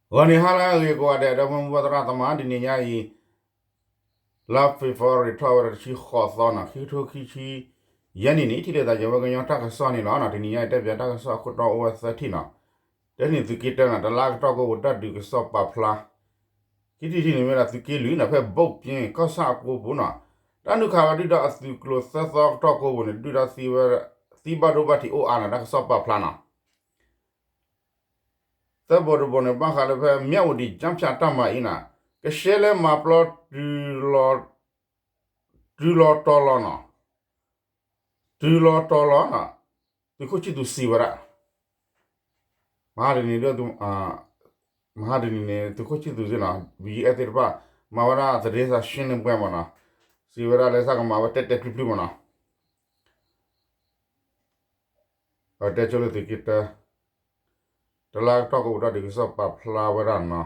ဂီၤနံၤဟါလၢအဂ့ၤကိးဂၤဒဲး ဒီပုၢ်ဝဲၢ်သရၣ်သမါ တနံၤညါအံၤ လါဖ့ၤဘြူၤအါရံၤ ထီၣ်ဝဲဒၣ်တဆံဃိးသီနီၤ ခံကထိခံဆံယဲၢ်နံၣ်န့ၣ် ထံၣ်လိာ်သးယဝဲကညီတၢ်ကစီၣ်န့ၣ်လီၤ. တနံၤညါအံၤတဲပၠးတၢ်ကစီၣ်အခိၣ်တီအိၣ်ဝဲသၢထံၣ်နီၤ. တထံၣ်န့ၣ် သုးက့တၢနီၤ တလါကတီၢ်ကိးပူၤတၢ်ဒုးကစီၣ်ပာ်ဖျါ ခံထံၣ်တထံၣ်န့ၣ်မ့ၢ်ဒၣ်သုးက့လွံၢ်နီၤ ဖဲဘိးပၠ့ကီၢ်ဆၣ်အကိပူၤနီၤ တၢ်နုာ်ခးဝဲဒုၣ်ဒါအသုးကျိၤသၢသီကတီၢ်ကိးပူၤန့ၣ် ဒုၣ်ဒါသံဝဲ သံဘၣ်ဒိဘၣ်ထံးအိၣ်အါနီၤ တၢ်ကစီၣ်ပာ်ဖျါနီၤ. သၢဘိးတဘိးန့ၣ် ဘၣ်ဃးလၢဖဲမၠးဝတံၤ ကၠၢဖၠးတၢ်မၤအံၤနီၤ ကရှဲလဲမၤပျီ တုၤလီၤတီၤလီၤနီၤ တုၤလီၤတီၤလီၤနီၤ သုးခိၣ်ဆံၣ်သူးစံးဝဲဒၣ် မဟါတနံၤ မဟါတနံၤန့ၣ် သုးခိၣ်ဆံၣ်သူးစ့ၢ်နီၤ ဘံအဲၣ်သ့ၣ်တဖၣ် မၤဝဲဒၣ်သဒ့သးရှင်းလင်းပွဲမ့ၢ်နီၤ စံးဝဲဒၣ်လၢသးကမၤဝဲတဲတဲဖျုဖျုမ့ၢ်နီၤ တဲဆိလၢသုးက့တၢ တလါကတီၢ်ကိးပူၤတၢ်ဒုးကစီၣ်ပာ်ဖျါဝဲဒၣ်နီၤ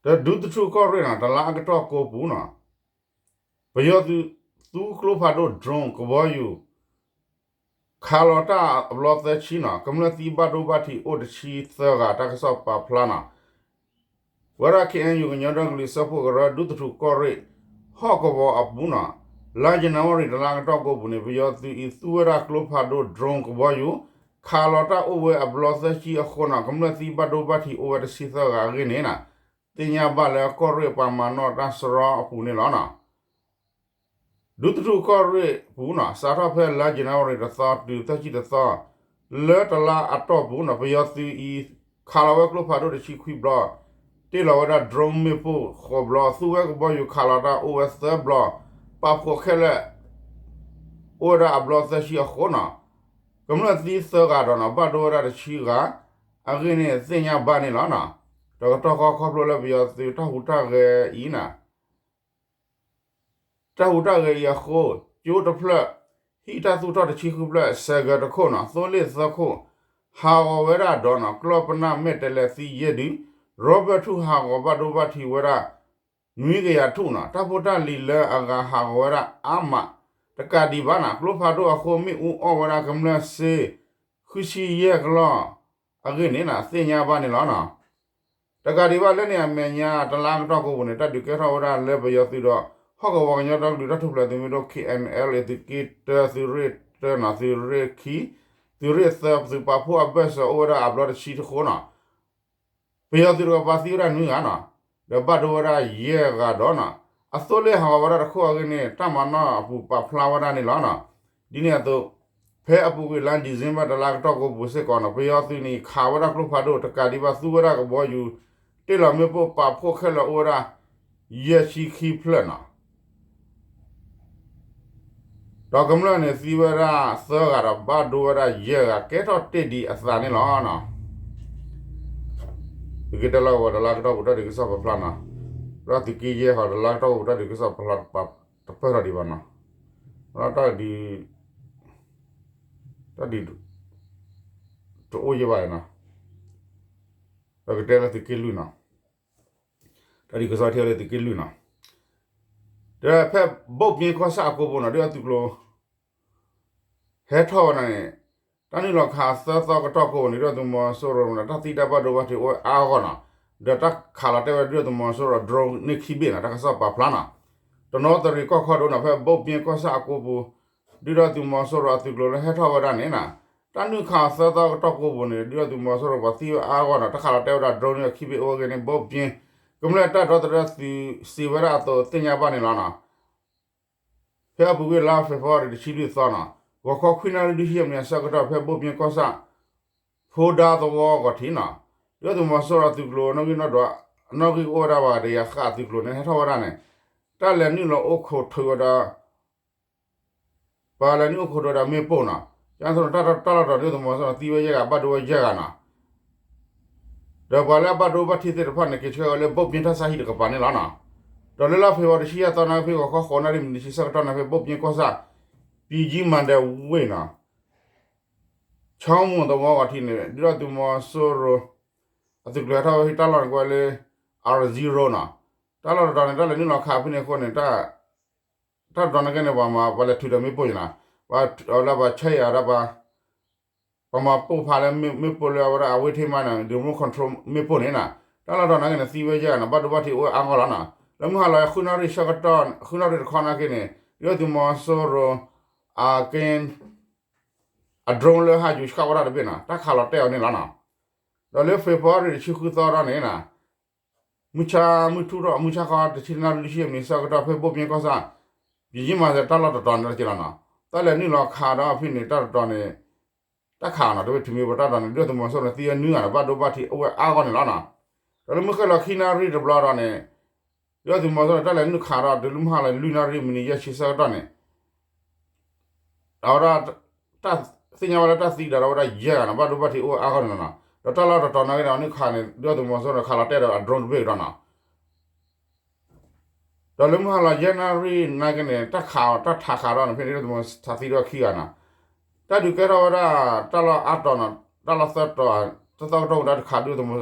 တဒူသထူၣ်ကီၢ်ရ့ၣ်နီၤ တလါအကတီၢ်ကိးပူၤနီၤ ပယီၤသုးသူကျိဖးဒိၣ် drone ကဘီယူၤ ခးလီၤတၢ်အဘျီသၢဆံနီၤ ကမျၢၢ်သံဘၣ်ဒိဘၣ်ထံးအိၣ်တဆံသၢဂၤ တၢ်ကစီၣ်ပာ်ဖျါနီၤ ဝဲဒၣ် ခ့ၣ်အဲၣ်ယူၣ် ကညီဒီကလုာ်စၢဖှိၣ်ကရၢ ဒူသထူၣ်ကီၢ်ရ့ၣ် ဟီၣ်ကဝီၤအပူၤနီၤ လါယနူၤအါရံၤ တလါကတီၢ်ကိးပူၤန့ၣ် ပယီၤသုးအံၤ သူဝဲဒၣ်ကျိဖးဒိၣ် drone ကဘီယူၤ ခးလီၤတၢ်အိၣ်ဝဲအဘျီသၢဆံအဃိနီၤ ကမျၢၢ်သံဘၣ်ဒိဘၣ်ထံးအိၣ်ဝဲတဆံသၢဂၤအဂ့ၢ်န့ၣ်နီၤ သ့ၣ်ညါဘၣ်လၢကီၢ်ရ့ၣ်ပှၤမၤနီၣ်တၢ်စရီအပူၤန့ၣ်လီၤနီၤ ဒူသထူၣ်ကီၢ်ရ့ၣ်ပူၤနီၤ စးထီၣ်ဖဲလါယနူၤအါရံၤတသီ တုၤသၢဆံတသီ လၢတလါအတီၢ်ပူၤနီၤ ပယီၤသုးအံၤ ခးလီၤဝဲကျိဖးဒိၣ်တဆံခွံဘျီ တ့ၢ်လီၤဝဲဒၣ် drone မ့ၣ်ပိၢ်ဃိးဘျီ သူဝဲကဘီယူၤခးလီၤတၢ်အိၣ်ဝဲသၢဘျီ ပာ်ဖှိၣ်ခဲလၢာ် အိၣ်ဝဲဒၣ်အဘျီသၢဆံအဃိနီၤ ကမျၢၢ်သံသၢဂၤဒီးနီၤ ဘၣ်ဒိဝဲဒၣ်တဆံဂၤ အဂ့ၢ်န့ၣ်သ့ၣ်ညါဘၣ်န့ၣ်လီၤနီၤ တကတီၢ်ဃီခီဖျိလၢပယီၤသုးတၢ်ဟူးတၢ်ဂဲၤအံၤနီၤ တၢ်ဟူးတၢ်ဂဲၤအံၤအဃိ ကၠိတဖျၢၣ် ဟံၣ်တၢ်သူၣ်ထီၣ်တဆံဃုဖျၢၣ် စဲးကၢၤတခိၣ်နီၤ သိလ့ၣ်သၢခိၣ် ဟးဂီၤဝဲဒၣ်ဒီးနီၤ ကျီၢ်ပနၢ်မဲာ်တဲးလဲးသံယဲၢ်ဒု ရီဘၢၣ်ထူၣ်ဟးဂီၤဘၣ်ဒိဘၣ်ထံးဝဲဒၣ် နွံကယၤထူၣ်နီၤ တၢ်ဖိတၢ်လံၤလၢအဂၤဟးဂီၤဝဲဒၣ်အါမး တကးဒံးဘၣ်နီၤ ကျိဖးဒိၣ်အဃိမ့ၣ်အူအီၣ်ဝဲဒၣ်ကမျၢၢ်စ့ ဃုဆံယဲၢ်ကလီၢ် အဂ့ၢ်န့ၣ်နီၤ သ့ၣ်ညါဘၣ်န့ၣ်လီၤနီၤ တကးဒံးဘၣ်လၢန့ၣ်အမဲာ်ညါ တလါကတီၢ်ကိးပူၤန့ၣ် တၢ်ဒုးကဲထီၣ်ဝဲဒၣ်လၢပယီၤသုးဒီး ဟီၣ်ကဝီၤကညီဒီကလုာ်တၢ်ထူၣ်ဖျဲးသုးမုၢ်ဒိၣ် ခ့ၣ်အဲၣ်အဲၣ်လ်အ့ သုးက့တၢ သုးရ့ၣ်တၢနီၤ သုးရ့ၣ်ခံ သုးရ့ၣ်သၢ သုးပာ်ဖှိၣ်အဘၢၣ်စၢၤအိၣ်ဝဲဒၣ်အဘျီတဆံတဃိနီၤ ပယီၤသုးတကပၤသံဝဲဒၣ်နွံဂၤနီၤ ဒီးဘၣ်ဒိဝဲဒၣ်ယဲၢ်ဂၤဒီးနီၤ အသိလ့ၣ်ဟးဂီၤဝဲဒၣ်တခိၣ်အဂ့ၢ်န့ၣ် တၢ်မၤနီၣ်အပူၤပာ်ဖျါဝဲဒၣ်န့ၣ်လီၤနီၤ ဒ်န့ၣ်အသိး ဖဲအပူၤကွံာ်လါ December တလါကတီၢ်ကိးပူၤစ့ၢ်ကီးနီၤ ပယီၤသုးန့ၣ် ခးဝဲဒၣ်ကျိဖးဒိၣ်တကးဒံးဘၣ်သူဝဲဒၣ်ကဘီယူၤ တ့ၢ်လီၤမ့ၣ်ပိၢ်ပာ်ဖှိၣ်ခဲလၢာ်အိၣ်ဝဲဒၣ် ယဲၢ်ဆံခံဖျၢၣ်နီၤ ဒီးကမျၢၢ်န့ၣ်သံဝဲဒၣ်သၢဂၤဒီးဘၣ်ဒိဝဲဒၣ်ယဲၢ်ဂၤ ကဲထီၣ်တ့ၢ်ဒံးအသးန့ၣ်လီၤ. သုးက့တၢလီၢ်ကဝီၤတလါကတီၢ်ပူၤတၢ်ဒုးကစီၣ်ပာ်ဖျါနီၤ, ဒီးသုးက့ယဲၢ်ဟီၣ်တလါကတီၢ်ပူၤတၢ်ဒုးကစီၣ်ပာ်ဖျါတပၢၢ်ထီၣ်ဒံးဘၣ်နီၤ, ဒီးတၢ်ဒုး တၢ်ဒုး တအိၣ်ယဲၢ်ဘၣ်နီၤ, ဒီးကတဲလၢသုးက့လွံၢ်နီၤ, တၢ်ဒုးကစီၣ်ထံၣ်လၢသုးက့လွံၢ်နီၤ, ဒီးဖဲဘိၣ်ပၠ့ကီၢ်ဆၣ်အကိပူၤနီၤ ဒုၣ်ဒါသုးကျိၤ ဟဲထီၣ်ဝဲဒၣ်န့ၣ် တၢ်နုာ်လီၤခးသၢသီကတီၢ်ကိးန့ၣ် ဒုၣ်ဒါသုးမီၤစိရိၤ တၢ်သံတၢ်ဘၣ်ဒိဘၣ်ထံးအိၣ်ဝဲအါဂီၢ်နီၤ, ဒီးတၢ်ခးလီၤတဲာ်ဝဲဒၣ်ဒုၣ်ဒါသုးမီၤစိရိၤ drone န့ၢ်ခံဘ့ၣ်နီၤ, တၢ်ကစီၣ်ပာ်ဖျါနီၤ, တနီသရံၣ်ကီၢ်ခီဒိၣ်နီၤ ဖဲဘိၣ်ပၠ့ကီၢ်ဆၣ်အကိပူၤ ဒုၣ်ဒါသုးမီၤစိရိၤအသုးကျိၤလၢဟဲထီၣ်ဝဲဒၣ်န့ၣ်နီၤ, တၢ်နုာ်ခးသၢသီကတီၢ်ကိးပူၤန့ၣ် ဒုၣ်ဒါသုးမီၤစိရိၤပှၤသံဝဲအါဂီၢ်နီၤ, တၢ်ခးလီၤတဲာ်ဝဲဒၣ် drone န့ၢ်ခံဘ့ၣ်အိၣ်ဝဲဂ့ၤန့ၣ် ဘိၣ်ပၠ့ ကမျၢၢ်တၢ်ဒီသဒၢသုးစံးဝဲဒၣ်အသိးသ့ၣ်ညါဘၣ်န့ၣ်လီၤနီၤ. ဖဲအပူၤကွံာ်လါ February တဆံလွံၢ်သီနီၤ, ဂီၤခီခွံနၣ်ရံၣ်ဒုးဟံၣ်မံးနံးအဆၢကတီၢ် ဖဲဘိၣ်ပၠ့ကီၢ်ဆၣ် ဖိဒါသဝီဂီၤထံးနီၤ, ဒုၣ်ဒါသုးမီၤစိရိၤအသုးကျိၤ နီၣ်ဂံၢ်နီၣ်ဒွး နီၣ်ဂံၢ်ကအိၣ်ဝဲဒၣ်ပှၤကတယၤဃၣ်အသုးကျိၤန့ၣ် ဟဲထီၣ်ဝဲဒၣ်န့ၣ်, တၢ်လဲၤနုာ်လီၤအိၣ်ခိးထုးဝဲဒၣ် ပှၤလဲၤနုာ်အိၣ်ခိးထုးဝဲဒၣ်မ့ၣ်ပိၢ်နီၤ, ကၠၢ်သိးတၢ်လီၢ်တတီၤ ဒုၣ်ဒါသုးမီၤစိရိၤသံဝဲယဲၢ်ဂၤ ဘၣ်ဒိဝဲယဲၢ်ဂၤနီၤ ဒီးပှၤလၢအဘၣ်ဒိဘၣ်ထံးသ့ၣ်တဖၣ်န့ၣ် က့ၤဆှၢဝဲလၢဘိၣ်ပၠ့တၢ်ဆါဟံၣ်တကပၤန့ၣ်လီၤနီၤ. ဒီးလၢလါ February တဆံယဲၢ်သီ နၣ်ရံၣ်ဖဲဂီၤခီဃိးနၣ်ရံၣ်မံးနံးတဆံဆၢကတီၢ်န့ၣ် ဖဲဘိၣ်ပၠ့ကီၢ်ဆၣ် ပြည်ကြီးမဏ္ဍိုင်ဝ့ၢ်နီၤ, ချောင်းမုန့်သဝီဂီၤထံးန့ၣ် ဒုၣ်ဒါသုးမီၤစိရိၤ အသုးကျိၤဟဲထီၣ်ဝဲဟံးတၢ်လီၢ်န့ၣ် ကွဲးလၢ R zero နီၤ, တၢ်လီၢ်တတီၤန့ၣ် တၢ်လဲၤနုာ်လီၤခးဖဲန့ၣ်အဃိန့ၣ် တၢ်တတီၤန့ၣ်ကဲန့ၣ် ပှၤမၤပှၤလဲၤထုးဒီးမ့ၣ်ပိၢ်ယနီၤ, ပှၤလၢပှၤဆဲးယၤဒီးပှၤ ပှၤမၤပိၢ်ဖးလၢမ့ၣ်ပိၢ်လၢအဝဲဒၣ်အဝ့ၢ်ထံမးန့ၣ် remote control မ့ၣ်ပိၢ်န့ၣ်နီၤ, တၢ်လီၢ်တတီၤနာ်က့န့ၣ် သံဝဲယဲၢ်ဂၤနီၤ, ဘၣ်ဒိဘၣ်ထံးအိၣ်ဝဲအါဂီၢ်လီၤနီၤ. လၢမုၢ်ဟါလီၤဃုနၣ်ရံၣ်ဆၢကတီၢ် ဃုနၣ်ရံၣ်တခီနာ်က့န့ၣ် ဒုၣ်ဒါသုးမီၤစိရိၤ အက့ အ drone လၢဟးယူၤဆှၣ်ဝဲဒၣ်တဘ့ၣ်နီၤ တၢ်ခးလီၤတဲာ်အီၤန့ၣ်လီၤနီၤ. ဒီးလၢ February တဆံဃုသီဒီးန့ၣ်နီၤ မုၢ်ဆါမုၢ်ထူၣ်ထီၣ် မုၢ်ဆါခီတဆံတနၣ်ရံၣ်လွံၢ်ဆံမံးနံးဆၢကတီၢ် ဖဲဘိၣ်ပၠ့ကီၢ်ဆၣ် ပယံမၤစၢၤတၢ်လီၢ်တတီၤန့ၣ်လီၤနီၤ, တၢ်လဲၤနုာ်လီၤခးဒီးဖဲန့ၣ် တၢ်တတီၤန့ၣ် တၢ်ခးနီၤ တဘ့ၣ်ထံမ့ၢ်ပတၢ်တတီၤန့ၣ် ဒုၣ်ဒါသုးမီၤစိရိၤန့ၣ် သံဝဲနွံဂၤနီၤ ဘၣ်ဒိဘၣ်ထံးအိၣ်ဝဲအါဂီၢ်န့ၣ်လီၤနီၤ. ဒီးလၢမုၢ်ဃ့ၢ်လီၤခံနၣ်ရံၣ်တဘျီဒီးန့ၣ် ဒုၣ်ဒါသုးမီၤစိရိၤန့ၣ် တၢ်လဲၤနုာ်ခးဒီး တုၤလၢမုၢ်ဟါလီၤလွံၢ်နၣ်ရံၣ်မံးနံးယဲၢ်ဆံဆၢကတီၢ်န့ၣ် အဝဲဒၣ် တၢ်သ့ၣ်ညါဝဲလၢတၢ်သံဒီး အဝဲဒၣ်ယဲၢ်ဂၤနီၤ ဘၣ်ဒိဘၣ်ထံးအိၣ်အါဂီၢ်န့ၣ်လီၤနီၤ. ဒီးတၢ်လီၢ်တတီၤနာ်က့န့ၣ် အနုာ်ခးန့ၣ် ဒုၣ်ဒါသုးမီၤစိရိၤန့ၣ် ခးလီၤတဲာ်ဒီးအ drone တဘ့ၣ်ကဒီးနီၤ. ဒီးလၢမုၢ်ဟါလီၤယဲၢ်နၣ်ရံၣ်နာ်က့န့ၣ် တၢ်ခးအီၤ တၢ်ထးခးဒီးန့ၣ် ဖဲန့ၣ်ဒုၣ်ဒါသုးမီၤစိရိၤထးသံဒိၣ်ခံဂၤနီၤ. တၢ်ဒုးကဲထီၣ်ဝဲဒၣ် တၢ်လီၢ်အါတီၤနီၤ တၢ်လီၢ်သၢတီၤ တၢ်သီကတီၢ်ဝဲဒၣ်တခး ဒုၣ်ဒါသုးမီၤစိရိၤ တၢ်သံဝဲဒၣ်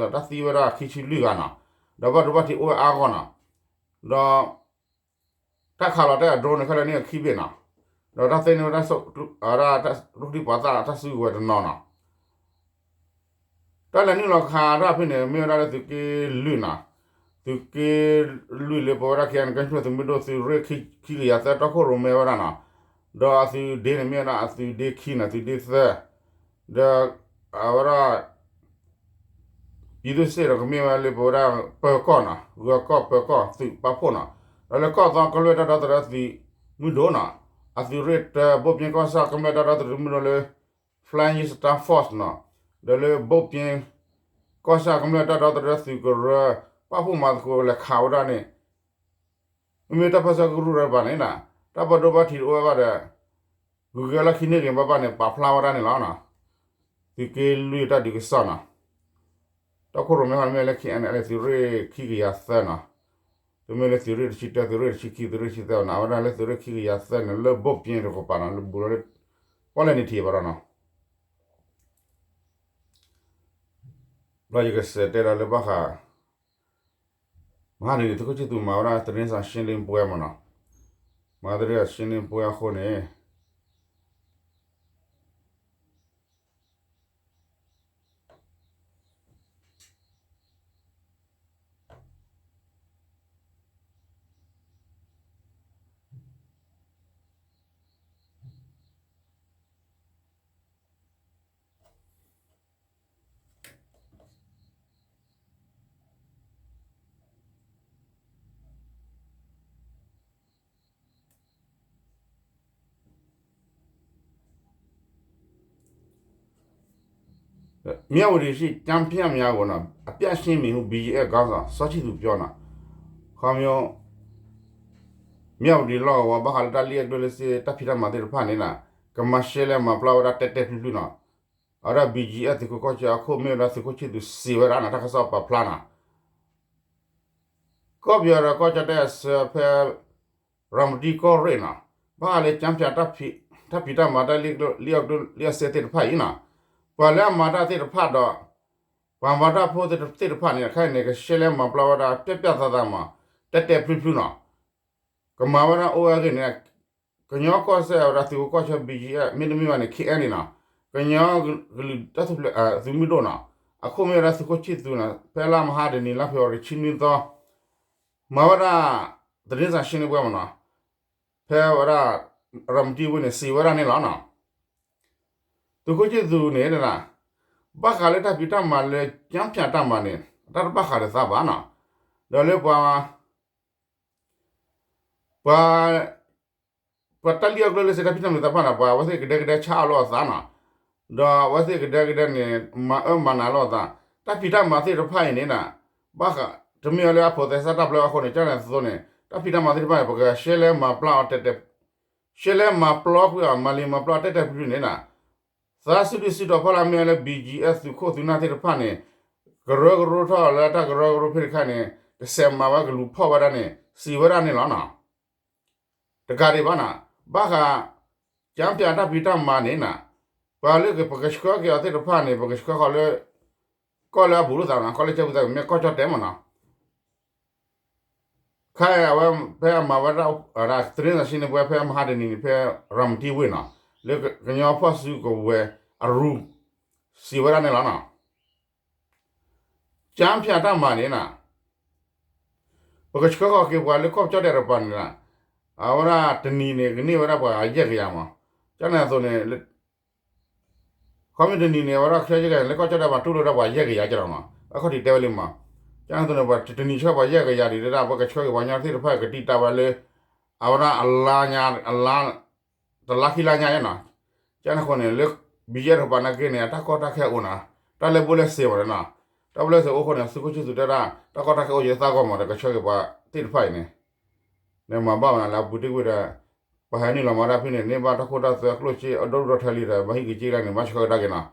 ခံဆံလွံၢ်ဂၤနီၤ. ဒီးဘၣ်ဒိဘၣ်ထံးအိၣ်ဝဲအါဂီၢ်နီၤ. ဒီး တၢ်ခးလီၤတဲာ်အ drone န့ၣ် ခဲလၢာ်န့ၣ်အခံဘ့ၣ်နီၤ. ဒီးတၢ်သ့န့ၢ်ဝဲဒၣ် အဝဲဒၣ် ရူၢ်ကထံၣ်ပှၤသၣ်တၢ်စုကဝဲၤတနီၤနီၤ. တၢ်လဲၤနုာ်လီၤခးတၢ်ဖဲန့ၣ် မ့ၢ်ဝဲဒၣ်လၢသုးက့လွံၢ်နီၤ. သုးက့လွံၢ်လၢပဝဲဒၣ် ခဲအံၤန့ၣ် ကဲထူၣ်သုးမုၢ်ဒိၣ် သုးရ့ၣ်ခံကယၤသၢ တီခိၣ်ရိၣ်မဲဝဲဒၣ်နီၤ. ဒီးအသုးဒ့န့ၣ် မ့ၢ်ဝဲဒၣ်အသုးဒ့ခံနီၤ သုးဒ့သၢ ဒီး အဝဲဒၣ် ပြည်သူ့စစ်ဒီးကမ့ၢ်ဝဲလၢပဝဲဒၣ်ပၢၤကီၢ်နီၤ ဂၢၤကီၢ်ပၢၤကီၢ် သုးပာ်ဖှိၣ်နီၤ. ဒီးလၢကီၢ်သီကမျၢၢ်တၢ်ဒီသဒၢသုးမုၢ်ဒိၣ်နီၤ အသုးရ့ၣ်တၢ ဘိၣ်ပၠ့ကီၢ်ဆၣ်ကမျၢၢ်တၢ်ဒီသဒၢသုးမုၢ်ဒိၣ်လၢ Flying Star Force နီၤ. ဒီးလၢဘိၣ်ပၠ့ကီၢ်ဆၣ်ကမျၢၢ်တၢ်ဒီသဒၢသုးကရၢ ပာ်ဖှိၣ်မၤသကိးလဲၤခးဝဲဒၣ်န့ၣ် မ့မ့ၢ်တၢ်ပၢဆှၢကရူၢ်တဖၣ်န့ၣ်နီၤ တၢ်ဘၣ်ဒိဘၣ်ထံးတအိၣ်ဝဲဘၣ်ဒီး ဂုၤက့ၤလီၢ်ခံန့ၢ်ဂ့ၤဘၣ်ဘၣ်န့ၣ် ပာ်ဖျါဝဲဒၣ်န့ၣ်လီၤနီၤ. သုးက့လွံၢ်တၢ်ဒုးကစီၣ်နီၤ တီခိၣ်ရိၣ်မဲဟီန့ၣ်မ့ၢ်လၢ ခဲအံၤန့ၣ် လၢသုးရ့ၣ်ခံကယၤသၢနီၤ. တမ့ၢ်လၢသုးရ့ၣ်တဆံတၢ သုးရ့ၣ်တဆံခံ သုးရ့ၣ်တဆံသၢနီၤ အဝဲဒၣ်လၢသုးရ့ၣ်ခံကယၤသၢန့ၣ် လၢဘိၣ်ပၠ့တကပၤနီၤ လၢဘူးလီၤလၢ ပီၣ်လဲၣ်နံၤထံးဘၣ်ဒီးနီၤ ဘျီယကစးတဲဒီးလၢဘၣ်ဃး မဟါတနံၤန့ၣ် သုးခိၣ်ဆံၣ်သူးမၤဝဲဒၣ် သတင်းစာရှင်းလင်းပွဲမ့ၢ်နီၤ. မၤ သတင်းစာရှင်းလင်းပွဲအဃိန့ၣ် မြဝတီရှိ ကျားဖြန့်များကို အပြတ်ရှင်းမယ်ဟု ဘီဂျီအက်ဖ် ခေါင်းဆောင် စောချစ်သူ ပြောနီၤ. ခီမီ မြဝတီလီၢ်ကဝီၤ ဘၣ်ဃးလၢတၢ်လံၣ်အကျိၣ်လၢစ့ တၢ်ဖံးတၢ်မၤသ့ၣ်တဖၣ်န့ၣ်နီၤ ကမၤရှဲလဲၣ်မၤပျီဝဲဒၣ်တဲာ်တဲာ်ဖျုးဖျုးနီၤ. အဝဲဒၣ် ဘီဂျီအက်ဖ် သုးခိၣ်ကီၢ်ဆၢအခိၣ် မ့ၢ်ဝဲဒၣ်သုးခိၣ်ဆံၣ်သူးစံးဝဲဒၣ်နီၤ တၢ်ကစီၣ်ပာ်ဖျါနီၤ ကီၢ်ပယီၤဒီးကီၢ်ကၠီၣ်တဲၣ်အစၢဖဲ ရၤမတံကီၢ်ရ့ၣ်နီၤ ဘၣ်ဃးလၢ ကျားဖြန့် တၢ်ဖံးတၢ်မၤတၢ်လံၣ်အကျိၣ်လံၣ်အစ့သ့ၣ်တဖၣ်အံၤနီၤ ပှၤလၢအမၤတၢ်သ့ၣ်တဖၣ်ဒီး ပှၤမၤတၢ်ဖိသ့ၣ်တဖၣ်န့ၣ် ခဲအံၤန့ၣ် ကရှဲလဲၣ်မၤပျီဝဲဒၣ် ပြတ်ပြတ်သားသားမး တဲာ်တဲာ်ဖျုးဖျုးနီၤ ကမၤဝဲဒၣ်အိၣ်ဝဲအဂ့ၢ်န့ၣ် ကညီကီၢ်စဲၣ်ဝဲဒၣ်သုးခိၣ်ကီၢ်ဆၢ ဘီဂျီအက်ဖ် မ့တမ့ၢ်ဘၣ်န့ၣ် ခဲအံၤန့ၣ်နီၤ ကညီကလုာ်တၢ်ထူၣ်ဖျဲးသုးမုၢ်ဒိၣ်နီၤ အခိၣ်မ့ၢ်ဝဲဒၣ်သုးခိၣ်ဆံၣ်သူးနီၤ ဖဲလါမဟါတနံၤ လါဖ့ၤဘြူၤအါရံၤ တဆံနွံသီ မၤဝဲဒၣ် သတင်းစာရှင်းလင်းပွဲမ့ၢ်နီၤ ဖဲဝဲဒၣ် ရၤမတံဝ့ၢ်န့ၣ် စံးဝဲဒၣ်န့ၣ်လီၤနီၤ သုးခိၣ်ဆံၣ်သူးန့ၣ် ဘၣ်ဃးလၢတၢ်ဖံးတၢ်မၤလၢ ကျားဖြန့် တၢ်မၤန့ၣ် တၢ်တဘၣ်ဃးဒီးသးဘၣ်နီၤ ဒီးလၢပှၤ ပှၤ ပှၤတၢ်လံၣ်အကျိၣ်လၢစ့တၢ်ဖံးတၢ်မၤသ့ၣ်တဖၣ်န့ၣ် ပှၤအဝဲသ့ၣ်ကဒဲကဒဲဆါအီၣ်လိာ်အသးနီၤ ဒီးအဝဲသ့ၣ်ကဒဲကဒဲန့ၣ် မၤအၢမၤနးလိာ်အသး တၢ်ဖံးတၢ်မၤသ့ၣ်တဖၣ်အံၤန့ၣ် ဘၣ်ဃး တမ့ၢ်အီၤလၢအဖိးသဲစးတၢ်ပျဲအဃိန့ၣ် ကၢ်န့ၣ်အသိးန့ၣ် တၢ်ဖံးတၢ်မၤသ့ၣ်တဖၣ်န့ၣ် ပကရှဲလဲၣ်မၤပျီအီၤတဲာ်တဲာ် ရှဲလဲၣ်မၤပျီကွံာ်အီၤ မၤလံၤမၤပျီတဲာ်တဲာ်ဖျုးဖျုးန့ၣ်နီၤ သးစူၤဒုးစူၤထီၣ်ဖီလာ်မ့ၢ်ဝဲလၢ ဘီဂျီအက်ဖ် သုးခိၣ်သုးနၢ်သ့ၣ်တဖၣ်န့ၣ် ကရၢကရိထီၣ်လၢတၢ်ကရၢကရိဖဲတခါန့ၣ် ကစဲးမၤဝဲကလူၤဖီၣ်ဝဲဒၣ်န့ၣ် စံးဝဲဒၣ်န့ၣ်လီၤနီၤ တကးဒံးဘၣ်နီၤ ဘၣ်ဃး ကျားဖြန့် တၢ်ဖံးတၢ်မၤန့ၣ်နီၤ ပှၤလၢပကဆှၢက့ၤအီၤသ့ၣ်တဖၣ်န့ၣ် ပကဆှၢဃီၤလၢ ကီၢ်လၢအဘူးလိာ်သးနီၤ ကီၢ်လၢကၠဲၣ်ပူၤသးကမ့ၢ်ကီၢ်ကၠီၣ်တဲၣ်မ့ၢ်နီၤ ခဲအံၤအဝဲ ဖဲအမၤဝဲဒၣ် သတင်းစာရှင်းလင်းပွဲ ဖဲမဟါတနံၤန့ၣ် ဖဲရၤမတံဝ့ၢ်နီၤ လၢကညီဖီၣ်စုကဝဲၤအရူ စံးဝဲဒၣ်န့ၣ်လီၤနီၤ. ကၠါဖၠးတၢ်မၤန့ၣ်နီၤ ပကဆှၢဃီၤက့ၤပှၤလၢကီၢ်ကၠီၣ်တဲၣ်တပၤန့ၣ်နီၤ အဝဲဒၣ်တနံၤန့ၣ် ကန့ၢ်ဝဲဒၣ်ပှၤယဲၢ်ကယၤမး. ကန့ၣ်အသိးန့ၣ် ခီမ့ၢ်တနံၤန့ၣ် အဝဲဒၣ်ကၠီၣ်တဲၣ် လၢကီၢ်ကၠီၣ်တဲၣ်ပှၤတူၢ်လိာ်ဒၣ်ပှၤယဲၢ်ကယၤကလီၤနီၤ. အခီၣ်ထံးတဲဝဲလံမး. ကန့ၣ်အသိးန့ၣ် ပှၤတနံၤဆှၢပှၤယဲၢ်ကယၤဒံးဒၣ် ပကဆှၢက့ၤပှၤကညီသ့ၣ်တဖၣ်ကတံာ်တာ်ဝဲလၢ အဝဲဒၣ်အလါညါ အလါ တလါခံလါညါနီၤ. ကန့ၣ်အဃိန့ၣ် လၢ ဘံယဲၢ်တပၤနာ်က့န့ၣ် အတၢ်ကီတၢ်ခဲအိၣ်နီၤ. တၢ်လၢဘိလဲစ့မးနီၤ. တၢ်ဘိလဲစ့အိၣ်အဃိန့ၣ် သုးခိၣ်ဆံၣ်သူးတဲဒၣ် တၢ်ကီတၢ်ခဲအိၣ်ယသးဂီၢ်မးဒီး ကဆှၢက့ၤပှၤသ့ၣ်တဖၣ်အံၤန့ၣ် နမၤဘၣ်မးနီၤ လၢအပူၤတ့ၢ်ကွံာ်ဒီး ပှၤဟဲနုာ်လီၤမၤတၢ်ဖဲန့ၣ် န့ၢ်ဘၣ်တၢ်ခိတၢ်သွဲအကျိၣ်စ့အဒိၣ်ဒိၣ်ထၢလံဒီး ဘၣ်ဟံၣ်ကစ့လၢန့ၣ် ဘၣ်ဆှၢကဒါက့ၤနီၤ.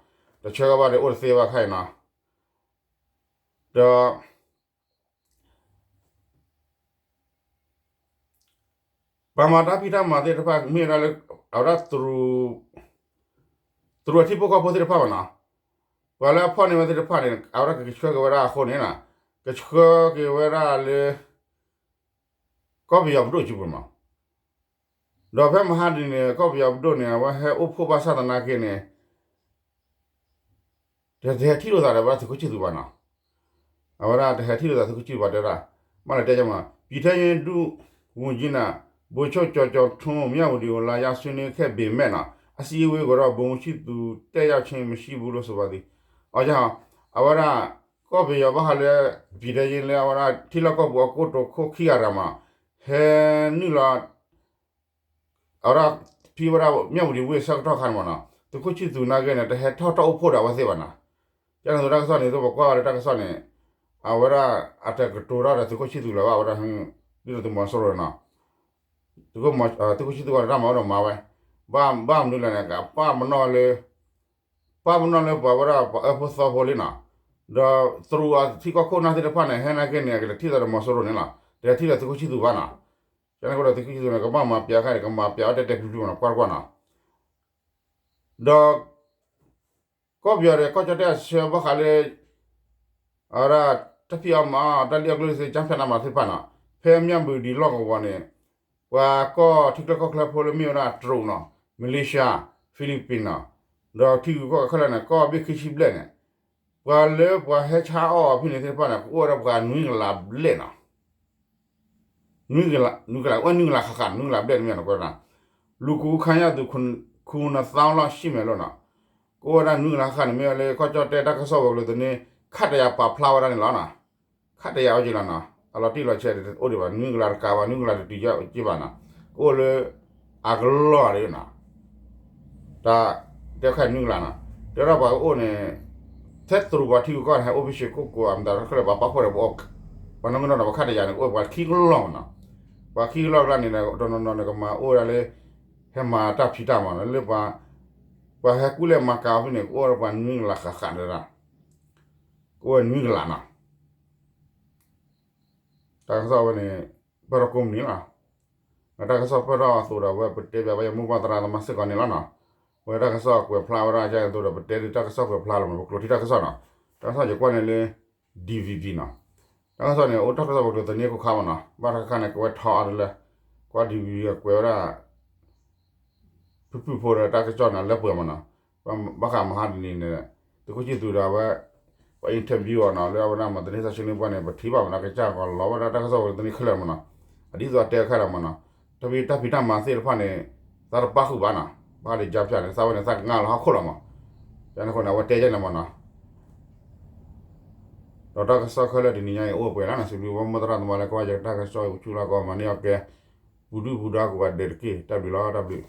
တဆှၢကဘၣ်ဒီးအိၣ်တသ့ဘၣ်ခါအံၤနီၤ. ဒီး ပှၤမၤတၢ်ဖံးတၢ်မၤသ့ၣ်တဖၣ် မ့ၢ်ဝဲဒၣ်လၢ အဝဲဒၣ် တရူးအထံဖိကီၢ်ဖိသ့ၣ်တဖၣ်ဘၣ်နီၤ. ပှၤလၢအဖီၣ်န့ၢ်ဝဲသ့ၣ်တဖၣ်န့ၣ် အဝဲဒၣ်ကဆှၢက့ၤဝဲဒၣ်အဃိန့ၣ်နီၤ ကဆှၢက့ၤဝဲဒၣ်လၢ ကီၢ်ပယီၤပဒိၣ်စုပူၤမး. ဒီးဖဲမဟါတနံၤန့ၣ် ကီၢ်ပယီၤပဒိၣ်န့ၣ် အဝဲဟဲအိၣ်ဖှိၣ်ဘၣ်ဆၣ်သနာ်က့န့ၣ် တဟဲထံၣ်လိာ်သးဒီးဝဲဒၣ်သုးခိၣ်ဆံၣ်သူးဘၣ်နီၤ. အဝဲဒၣ်တဟဲထံၣ်လိာ်သးသုးခိၣ်ဆံၣ်သူးဘၣ်တဲဒၣ် ဘၣ်လဲၤတဲကမး ပြည်ထဲရေးဒုဝန်ကြီးနဲ့ ဗိုလ်ချုပ်ကျော်ကျော်ထွန်း မြဝတီကို လာရောက်ဆွေးနွေးခဲ့ပေမဲ့နီၤ အစည်းအဝေးကိုတော့ ဗိုလ်မှူးချစ်သူ တက်ရောက်ခြင်းမရှိဘူးလို့ ဆိုပါသည်. အီၤ အဝဲဒၣ် ကီၢ်ပယီၤဘၣ်ဃးလၢ ပြည်ထဲရေးလၢအဝဲဒၣ် ထံလီၢ်ကီၢ်ပူၤအကိတိာ်ခိၣ်ခံဂၤတဂၤမး ဟဲနုာ်လီၤ အဝဲဒၣ် ဖံဝဲဒၣ် မြဝတီ ဝ့ၢ်ဆၢကတီၢ်ခါန့ၣ်မးနီၤ သုးခိၣ်ဆံၣ်သူးနာ်က့န့ၣ် တဟဲထီၣ်တၢ်အိၣ်ဖှိၣ်ဒီးအဝဲသ့ၣ်ဘၣ်နီၤ. ကန့ၣ်အသိးတၢ်ကစီၣ်န့ၣ် သုပကွၢ်ဝဲလၢတၢ်ကစီၣ်န့ၣ် အဝဲဒၣ်အတကတိၤတၢ်ဒီးသုးခိၣ်ဆံၣ်သူးလၢၤဘၣ် အဝဲဒၣ် ဒ်သိးသုးမီၤစိရိၤနီၤ သုးခိၣ်ဆံၣ်သူးကီးတၢ်မၤအိၣ်ဒီးမၤဝဲ ဘၣ်မနုၤလဲၣ်န့ၣ် ကပာ်ပနီၣ်လၢ ပာ်ပနီၣ်လၢပှၤဝဲဒၣ်ပှၤအၢဖိသီဖိလံနီၤ. ဒီးတရူးအထံကီၢ်ခိၣ်နၢ်သ့ၣ်တဖၣ်န့ၣ် ဟဲနာ်က့န့ၣ် ကလဲၤထံၣ်သးဒီးမီၤစိရိၤန့ၣ်လီၤ. တလဲၤထံၣ်ဒီးသုးခိၣ်ဆံၣ်သူးဘၣ်နီၤ. ကန့ၣ်အဃိဒီးသုးခိၣ်ဆံၣ်သူးန့ၣ် ကဘၣ်မၤပျးခါန့ၣ် ကမၤပျးအီၤတဲတဲဖျုဖျုမးနီၤ ကွၢ်တကွၢ်နီၤ. ဒီး ကီၢ်ပယီၤဒီးကီၢ်ကၠီၣ်တဲၣ်အဆၢဘၣ်ဃးလၢ အဝဲဒၣ် တၢ်ဖံးအီၣ်မၤအီၣ် တၢ်လံၣ်အီၣ်ကျိၣ်စ့ ကၠါဖၠးတၢ်မၤသ့ၣ်တဖၣ်နီၤ ဖဲမြဝတီလီၢ်ကဝီၤန့ၣ် ပှၤကီၢ်ထံချၢကီၢ်ချၢဖိလၢမ့ၢ်ဝဲဒၣ်တရူးနီၤ မလ့ၡါ ဖံလံးပံးနီၤ ဒီးထံဂုၤကီၢ်ဂၤခဲလၢာ်န့ၣ် ကီၢ်ဘ့ၣ်ခံဆံဘျဲၣ်န့ၣ် ပှၤလၢပှၤဟဲဆါအီၣ်အီၤဖဲန့ၣ်သ့ၣ်တဖၣ်န့ၣ် ကအိၣ်ဝဲဒၣ်ပှၤနွံကလးဘျဲၣ်နီၤ နွံကလး နွံကလး အိၣ်နွံကလးဃၣ်ဃၣ် နွံကလးဘျဲၣ်တမ့ၢ်နီၤ ကွဲးဝဲဒၣ် လူကူခါညါသူ ခုနှစ်သောင်းလောက်ရှိမယ်လို့နီၤ ကအိၣ်ဝဲဒၣ်နွံကလးဃၣ်ဃၣ်န့ၣ် မ့ၢ်ဝဲလၢကီၢ်ကၠီၣ်တဲၣ် တၢ်ကစီၣ်ဝဲၤကျိၤသန့ ခတ်တရာ ပာ်ဖျါဝဲဒၣ်န့ၣ်လီၤနီၤ ခတ်တရာ အိၣ်က့လီၤနီၤ အလီၤတံၢ်လီၤဆဲးအိၣ်ဒံးဘၣ် နွံကလးတကးဘၣ် နွံကလးတတုၤက့ဘၣ်နီၤ ကအိၣ်လၢ အကလီၢ်ဒၣ်နီၤ တၢ် တဲခဲနွံကလးနီၤ တဲဒၣ်ပှၤကအိၣ်န့ၣ် ထဲတရူးပှၤထံဂုၤကီၢ်ဂၤန့ၣ် ဟဲအိၣ်ဖဲရွှေကုက္ကို အမတၤတခါလၢပှၤပာ်ဖှိၣ်ဒီးပှၤအီၣ် ပှၤနီၣ်ဂံၢ်နီၣ်ဒွးပှၤခတ်တရာန့ၣ် ကအိၣ်ပှၤခံကလီၢ်မးနီၤ ပှၤခံကလီၢ်ကျါန့ၣ် တနီၤနီၤန့ၣ် ကမၤအိၣ်ဝဲဒၣ်လၢ ဟဲမၤတၢ်ဖံးတၢ်မၤနီၤ လၢပှၤ ပှၤဟဲကူၣ်လဲၤမၤကၤအီၤဖဲန့ၣ် ကအိၣ်ဝဲဒၣ်ပှၤနွံကလးဃၣ်ဃၣ်ဒၣ် ကအိၣ်ဝဲနွံကလးနီၤ တၢ်ကစီၣ်ဝဲန့ၣ် ပၢၢ်ထီၣ်ကိးမုၢ်နံၤလီၤ. တၢ်ကစီၣ်ပၢၢ်ထီၣ်အသိးဒီး အဝဲပတဲဘၣ်ဝဲယမိၢ်ပၢ်သရၣ်သမါစ့ၢ်ကီးန့ၣ်လီၤနီၤ. ဝဲတၢ်ကစီၣ်ကွဲးဖျါဝဲဒၣ်အသိးဒီး ပတဲဒ်တၢ်ကစီၣ်ကွဲးဖျါလီၤမး ပကျိးထံတၢ်ကစီၣ်နီၤ. တၢ်ကစီၣ်ယကွၢ်န့ၣ်လၢ DVB နီၤ. တၢ်ကစီၣ်န့ၣ် အိၣ်တၢ်ကစီၣ်ပကျိးသန့အခိၣ်ခါမးနီၤ. ဘၣ်တခါခါန့ၣ် ကဝဲထီအါတလၢ ကွၢ် DVB ကွဲးဝဲဒၣ် ဖုၣ်ဖုၣ်ဖိဒီးတၢ်ကစီၣ်န့ၣ်လၢပှဲၤမးနီၤ. ဘၣ်ဃးမဟါတနံၤန့ၣ် သုးခိၣ်ဆံၣ်သူးဒီးအဝဲ ပှၤ interview အီၤနီၤ လၢအဝဲဒၣ်မၤသန့ၤသးဆၢန့ၢ်ပှၢ်န့ၣ် ပထံၣ်ဘၣ်မးနီၤ ကစၢ်ကီးလီၤဝဲဒၣ်တၢ်ကစီၣ်ဝဲတန့ၢ်ခဲလၢာ်မးနီၤ. အဒ်သိးအတဲခဲလၢာ်မးနီၤ တၢ်ဖံးတၢ်မၤသ့ၣ်တဖၣ်န့ၣ် သးတပၣ်ဃုာ်ဘၣ်နီၤ ဘၣ်ဃးဒီး ကြားဖြတ် န့ၣ် သးဝဲန့ၣ် သးကငါလီၤဟီၣ်ခိၣ်လီၤမး. ယန့ၣ်အဃိန့ၣ် အဝဲတဲယဲန့ၣ်မးနီၤ. ဒီးတၢ်ကစီၣ်ခဲလၢာ်တနံၤညါအံၤ အိၣ်ပှဲၤလီၤနီၤ စံးဘျုးဝဲမိၢ်သရၣ်သမါလၢကွၢ်ယတၢ်ကစီၣ်ဆူလၢကီၢ်မၤန့ၢ်အီၤကဲ ပူၤဒုၣ်ပူၤဒါကိးဂၤဒဲးတက့ၢ် တၢ်ဘျုးလီၤ တၢ်ဘျုး